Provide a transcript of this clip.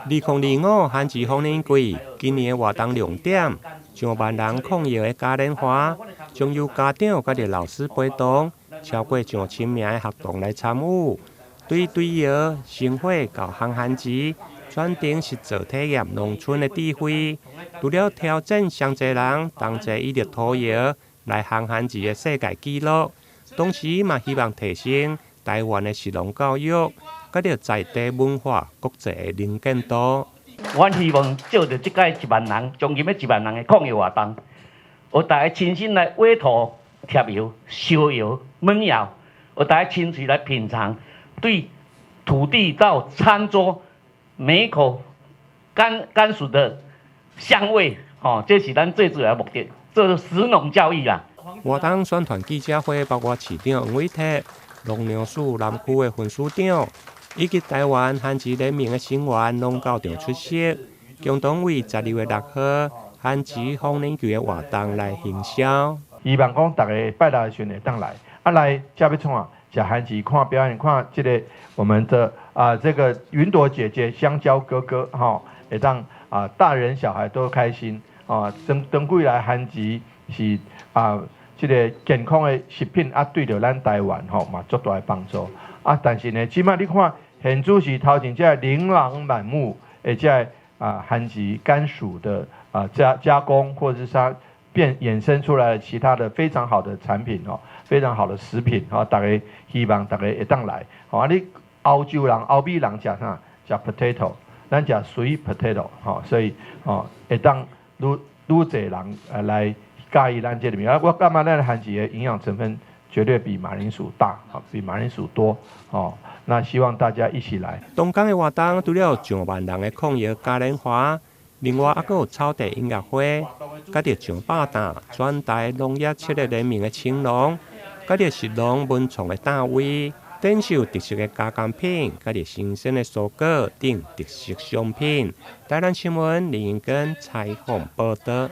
2025番薯豐年祭今年的活動亮點，上萬人抗藥的嘉年華，將由家長佮著老師陪同，超過上千名的學童來參與。對堆窯、生火到烘番薯，轉成實作體驗農村的智慧。除了挑戰上濟人同齊以著土窯來烘番薯的世界紀錄，同時嘛希望提升台灣的食農教育，佮著在地文化國際的能見度。阮希望借著這擺1萬人，將近欲1萬人的抗藥活動，予大家親身來挖土、貼窯、燒窯、燜窯，予大家親喙來品嘗，對土地到餐桌每一口甘甘薯的香味，吼，這是咱最主要的目的，做食農教育啦。活動宣傳記者會包括市長黃偉哲、農糧署南區的分署長，以及台灣番薯聯盟的成員攏到場出席，共同為12月6號番薯豐年祭的活動來行銷。希望講逐家拜六的時陣會當來，啊來食欲創啊？食番薯，看表演，看這个我們的啊這個雲朵姐姐、香蕉哥哥，吼，會當啊大人小孩都開心，啊，長長久以來番薯是啊這个健康的食品啊，對著咱台灣吼嘛足大的幫助。啊，但是呢，這擺你看，現主時頭前這个琳琅滿目的這个啊番薯甘薯的啊加工，或者是啥變衍生出來的其他的非常好的產品哦，非常好的食品吼，逐家希望逐家會當來。吼啊，你歐洲人、歐美人食啥？食 potato，咱食 sweet potato，吼，所以吼會當愈愈濟人來佮意咱這个物件。我感覺咱的番薯的營養成分絕對比馬鈴薯大，比馬鈴薯多，哦。那希望大家一起來。當天的活動除了上萬人的抗藥嘉年華，另外猶閣有草地音樂會，佮著上百檔全台農業七个聯盟的青農，佮著食農文創的攤位，展售特色的加工品，佮著新鮮的蔬果等特色商品。台南新聞林英根採訪報導。